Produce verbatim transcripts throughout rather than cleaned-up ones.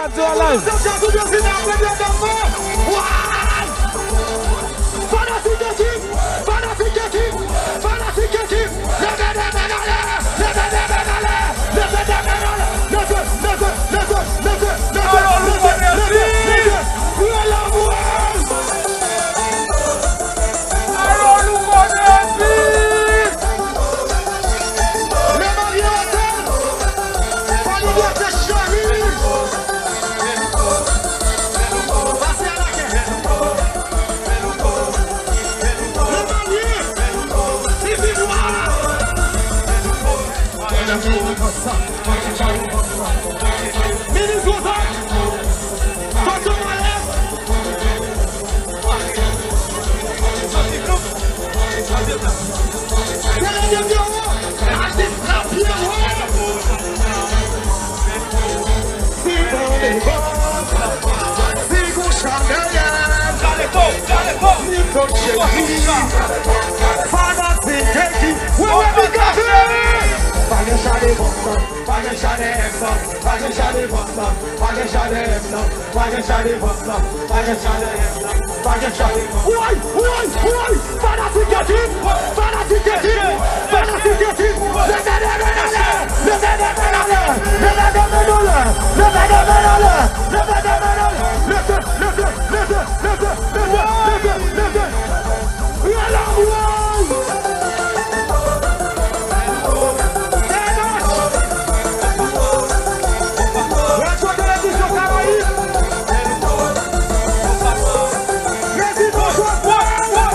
Di an live. Fanatik ekip! Fanatik ekip! Fanatik ekip! Leve de men anlè! Leve de men anlè! Leve de men anlè! Leve, leve, leve, leve, leve, leve, leve, leve! Pran lanmou! Alò nou konnen pi! Le Marriott Hotel! Fanmi Bètè cheri! Pase alakè! Le Marriott! Divin Noir! Minis Rosa! Tonton Malè! Fanatik ekip, wè, wè, Mikabe! Pa gen chade vòt nan, pa gen chade èm nan, pa gen chade vòt nan, pa gen chade èm nan, pa gen chade vòt nan, pa gen chade èm nan, pa gen chade vòt. Woy, woy, woy! Fanatik ekip! Fanatik ekip! Fanatik ekip! Leve de men anlè! Leve de men anlè! Leve de men anlè! Leve de men anlè! Leve de men anlè! Leve, leve, leve, leve, leve, leve, leve! Pran lanmou! Radyo Televizyon Karayib! Prezidan Jovenel!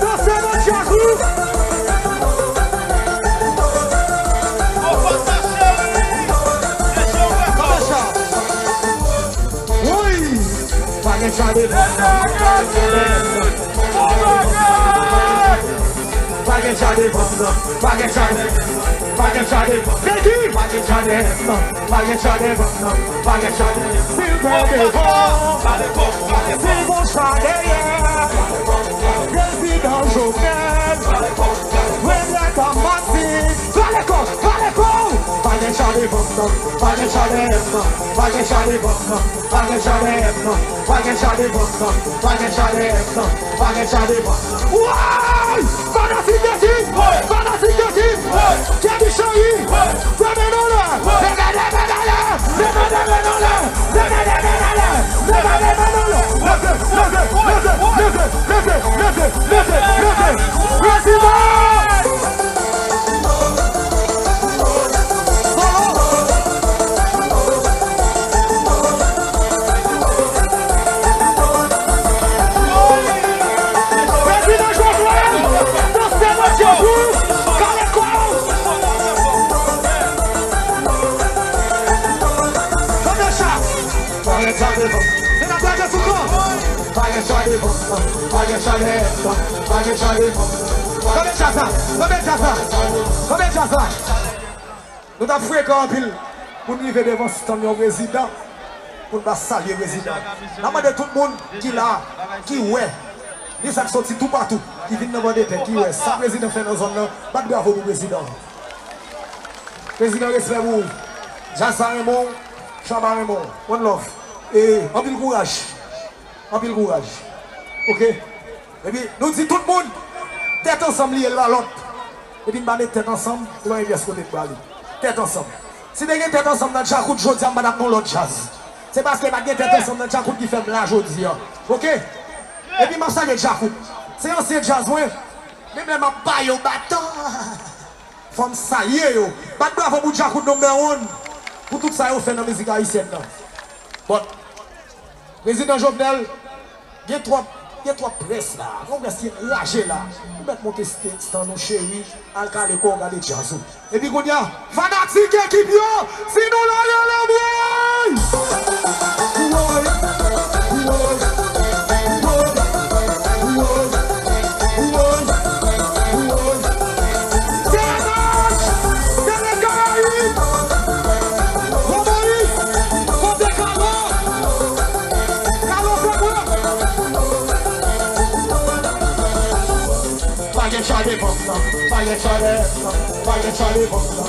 Danse nan djaz ou! Tande sa! Woy! Pa gen chade vòt nan. Pa gen chade vòt nan. Pa gen chade. Pa gen chade vòt. Peki! Pa gen chade nan. Pa gen chade vòt nan. Pa gen chade. Si l pran devan. Si l gon chade yè. Prezidan Jovenel. Premye dam Mati. Valeko! Valeko! Pa gen chade vòt nan. Pa gen chade nan. Pa gen chade vòt nan. Pa gen chade èm nan, pa gen chade vòt nan, pa gen chade èm nan, pa gen chade vòt. Woy! Fanatik ekip! Fanatik ekip! Kèbi Cheri! Fè men anlè! Leve de men anlè! Leve de men anlè! Leve de men anlè! Leve de men anlè! Leve, leve, leve, leve, leve, leve, leve, leve! Prezidan! Prezidan Jovenel, danse nan djaz ou, kale kò w. Tande sa. Pa gen chade vòt. Se nan djaz sou kò. Pa gen chade vòt. Pa gen chade vòt. Pa gen chade vòt. Tande djaz la. Tande djaz la. Tande djaz la. Nou t ap frekan anpil pou n rive devan stann yon prezidan, pou n pa salye prezidan. N ap mande tout moun ki la, ki wè, ni sa k soti toupatou, ki vin nan Pòdepè, ki wè sa prezidan fè nan zòn nan, bat bravo pou prezidan an. Prezidan, respè pou ou. Djaz la renmen w, Shabba renmen w. One love. E anpil kouraj. Anpil kouraj. Oke? Epi, nou di tout moun, tèt ansanm li ye lalòt. Epi n pa met tèt ansanm, se pa yon pyès kote n prale. Tèt ansanm. Si te gen tèt ansanm nan Djakout, jodi a m pa t ap nan lòt djaz. Se paske pa t gen tèt ansanm nan Djakout ki fè m la jodi a. Oke? Epi m ap salye Djakout. Se ansyen djaz mwen. Menm lè m ap ba yo baton, fò m salye yo. Bat bravo pou Djakout number one. Pou tout sa yo fè nan mizik ayisyèn nan. But, Prezidan Jovenel, gen twòp, gen twòp près la. Gen près ki anraje la. Ou mèt monte st-, stand ou cheri, al kale kò w gade djaz ou. Epi kounye a, fanatik ekip yo, si nou la yo lè bwè! Woy, woy, woy, woy, woy, woy. T N H, Tele Karayib, Bon Moyiz, kote Kalo? Kalo fè bwè. Pa gen chade vòt nan, pa gen chade nan, pa gen chade vòt nan.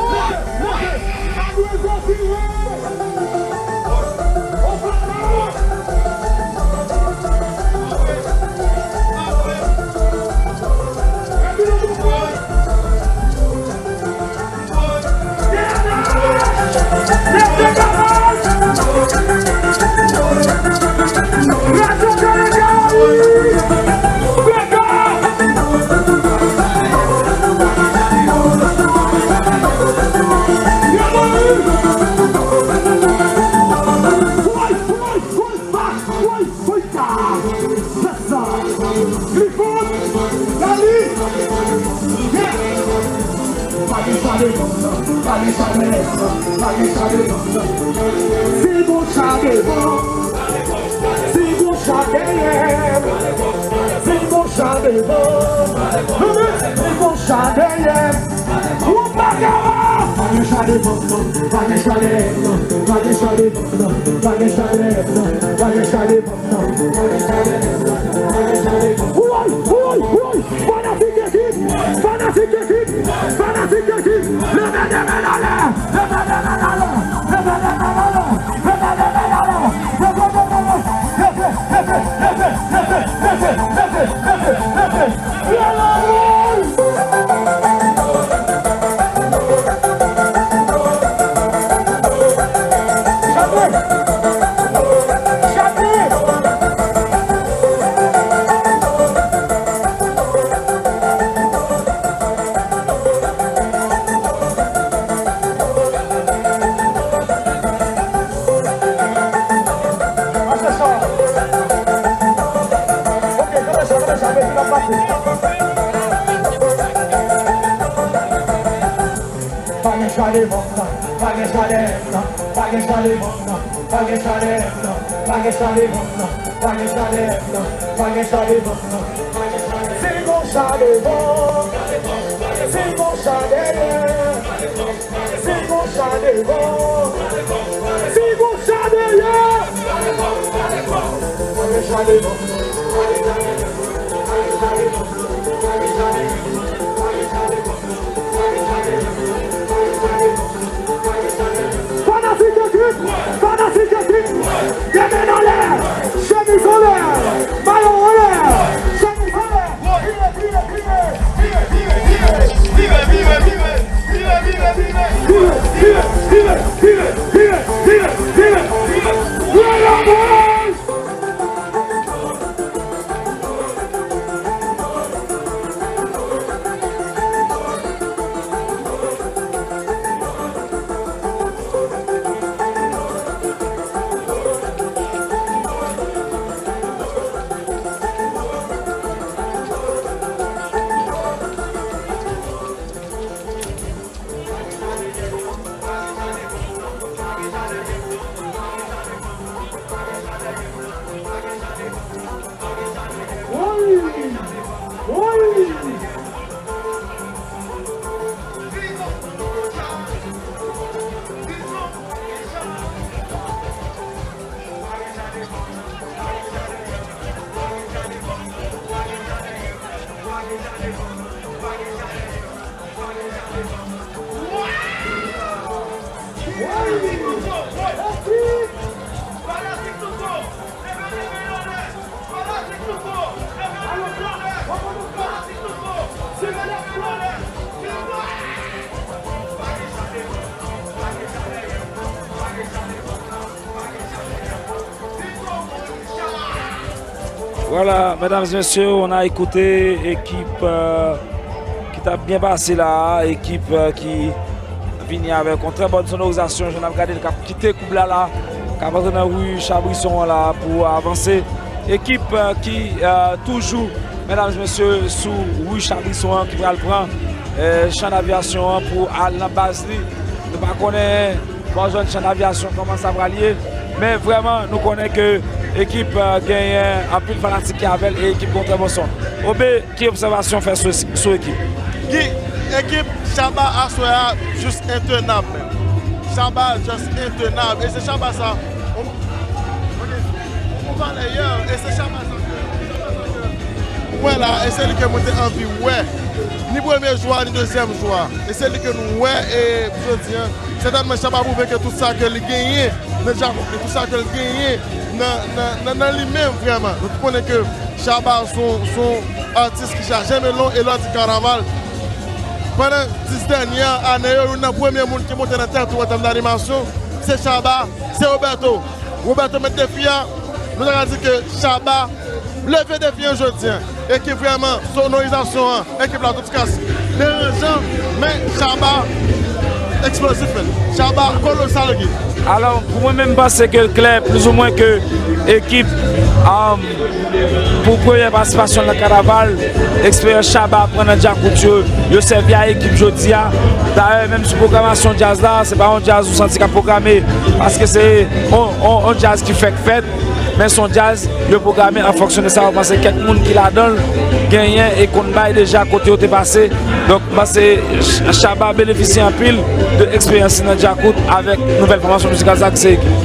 Pa gen cha devan, pa gen cha dèyè, pa gen cha devan. Se gon cha devan, se gon cha dèyè, se gon cha devan, se gon cha dèyè. Ou pa ka! Pa gen cha devan, pa gen cha dèyè, pa gen cha devan, pa gen cha dèyè, pa gen cha devan. Woy, woy, woy! Fanatik ekip! Fanatik ekip! Fanatik ekip! Leve de men anlè! Leve de men anlè! Leve de men anlè! Leve de men anlè! Leve de men anlè! Leve, leve, leve! Leve, leve, leve! Leve! Pa gen cha devan, pa gen cha dèyè, pa gen cha devan, pa gen cha dèyè, pa gen cha devan, pa gen cha dèyè, pa gen cha devan. Se gon cha devan, se gon cha dèyè, se gon cha devan, se gon cha dèyè. Pa gen cha devan, pa gen cha dèyè, pa gen cha devan, pa gen cha devan. Voilà, mesdames et messieurs, on a écouté équipe euh, qui t'a bien passé là, équipe euh, qui vini avèk yon trè bòn sonorizasyon, jan n ap gade l k ap kite koub la la, k ap antre nan ri Chabrison an la pou avanse. Ekip euh, ki euh, toujou, medam e mesye, sou ri Chabrison an ki pral pran euh, chan avyasyon an pou al nan baz li. Nou pa konnen bò zòn chan avyasyon kòman sa pral ye, men vrèman nou konnen ke ekip euh, genyen anpil fanatik ki avè l e ekip gon trè bon son. Obe, ki obsèvasyon w fè sou, sou ekip? Ki ekip Shabba aswè a jis entenab menm. Shabba just entenab. E se Shabba sa. On, on, on valè yè. E se Shabba sa ke, Shabba sa ke. Mwen la, e se li ke mwen te anvi wè. Ni premye jou a, ni dezyèm jou a. E se li ke nou wè, e jodi an, sètènman Shabba pwouve ke tout sa ke li genyen nan djakout li, tout sa ke l genyen nan, nan, nan, nan li menm vrèman. Nou tout konnen ke Shabba se yon, se yon atis ki chaje melon e lè w di kanaval. Pandan dis dènye ane yo, youn nan premye moun ki monte nan tèt ou an tèm danimasyon, se Shabba, se Roberto. Roberto met defi a, nou ta ka di ke Shabba leve defi an jodi an. E ki vrèman sonorizasyon an, ekip la tout kas deranjan, men Shabba eksplozif menm. Shabba kolosal li ye. Alò, pou mwen menm, m panse ke l klè, plizoumwen, ke ekip, um, pou premyè patisipasyon l nan kanaval, eksperyans Shabba pran nan djakout yo, yo sèvi a ekip jodi a. Dayè, menm sou pwogramasyon djaz la, se pa yon djaz ou santi k ap pwograme, paske se yon, yon, yon djaz ki fèk fèt, men se yon djaz yo pwograme an fonksyon de sa yo panse kèk moun ki ladan l genyen e konn bay deja kote yo te pase. Donk, m panse Ch-, Shabba benefisye anpil de eksperyans li nan djakout avèk nouvèl fòmasyon mizikal sa ki se Eki.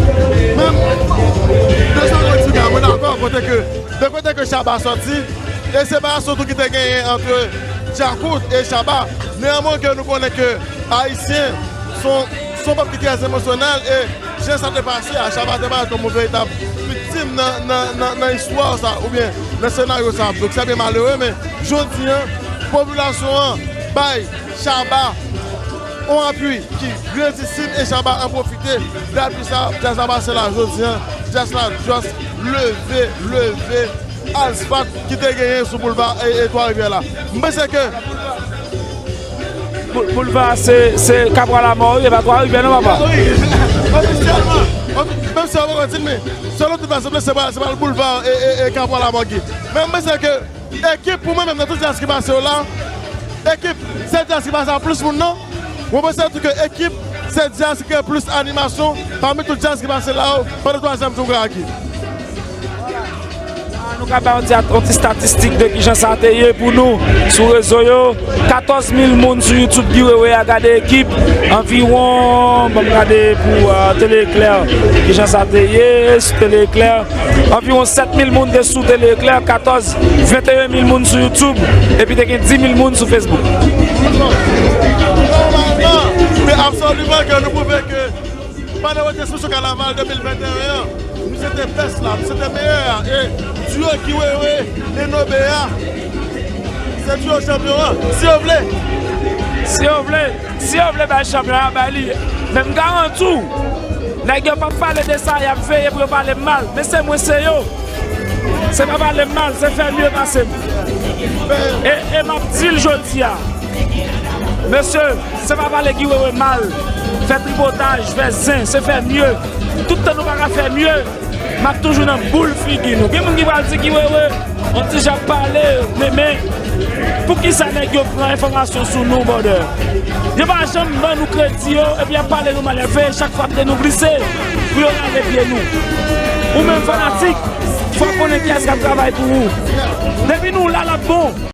Men, de sa w di la, mwen dakò, kote ke, de kote ke Shabba sòti, e separasyon tou ki te genyen ant djakout e Shabba. Neanmwen ke nou konnen ke Ayisyen se yon, se yon pèp ki trè emosyonèl e jan sa te pase a, Shabba te parèt kòm yon veritab viktim nan, nan, nan, nan istwa sa, oubyen nan senaryo sa. Donk, sa byen malere, men jodi an, popilasyon an bay Shabba yon apui ki grandisim e Shabba an pwofite de apui sa, djaz la pase la jodi an, djaz la just leve, leve, asfalt ki te genyen sou boulva e, e Twa Rivyè la. M panse ke Boul-, boulva se, se Kapwa Lamò, wi, e pa Twa Rivyè non, papa. Wi, ofisyèlman, ofi-, menm si yo poko di l, men selon tout rasanble, se pa, se pa boulva e, e, e Kapwa Lamò ki. Men m panse ke ekip pou mwen menm nan tout djaz ki pase yo la, ekip se djaz ki pase a plis moun non. Mwen panse tou ke ekip se djaz ki gen plis animasyon pami tout djaz ki pase la yo pandan twazyèm jou Graki. Nou ka bay yon ti, yon ti statistik de kijan sa te ye pou nou sou rezo yo. Katòz mil moun sou YouTube Guy Wewe a gade ekip. Anviwon, ban m gade pou euh, Tele Eklè, kijan sa te ye sou Tele Eklè. Anviwon sèt mil moun te sou Tele Eklè, katòz, venteyen mil moun sou YouTube, epi te gen dis mil moun sou Facebook. Nòmalman, men absoliman ke nou pwouve ke pandan retransmisyon kanaval de mil venteyen an, misye te bèst la, misye te meyè a, e duo Guy Wewe e Nobe a, se duo chanpyon an, si yo vle. Si yo vle, si yo vle bay chanpyon an, bay li. Men m garanti w, nèg yo p ap pale de sa, y ap veye pou yo pale m mal. Men se mwen, se yo. Se pa pale m mal, se fè mye pase m. E, e m ap di l jodi a. Mesye, se pa pale Guy Wewe mal, fè tripotaj, fè zen, se fè mye. Tout tan nou pa ka fè mye, m ap toujou nan boul figi nou. Gen moun ki pral di Guy Wewe, on ti jan ap pale, men, men, poukisa nèg yo pran enfòmasyon sou nou, brother? Yo pa janm ban nou kredi yo, epi y ap pale nou mal, y ap veye chak fwa de nou glise pou yo lave pye nou. Ou menm fanatik, fò w konnen kiyès k ap travay pou ou. Depi nou la, l ap bon.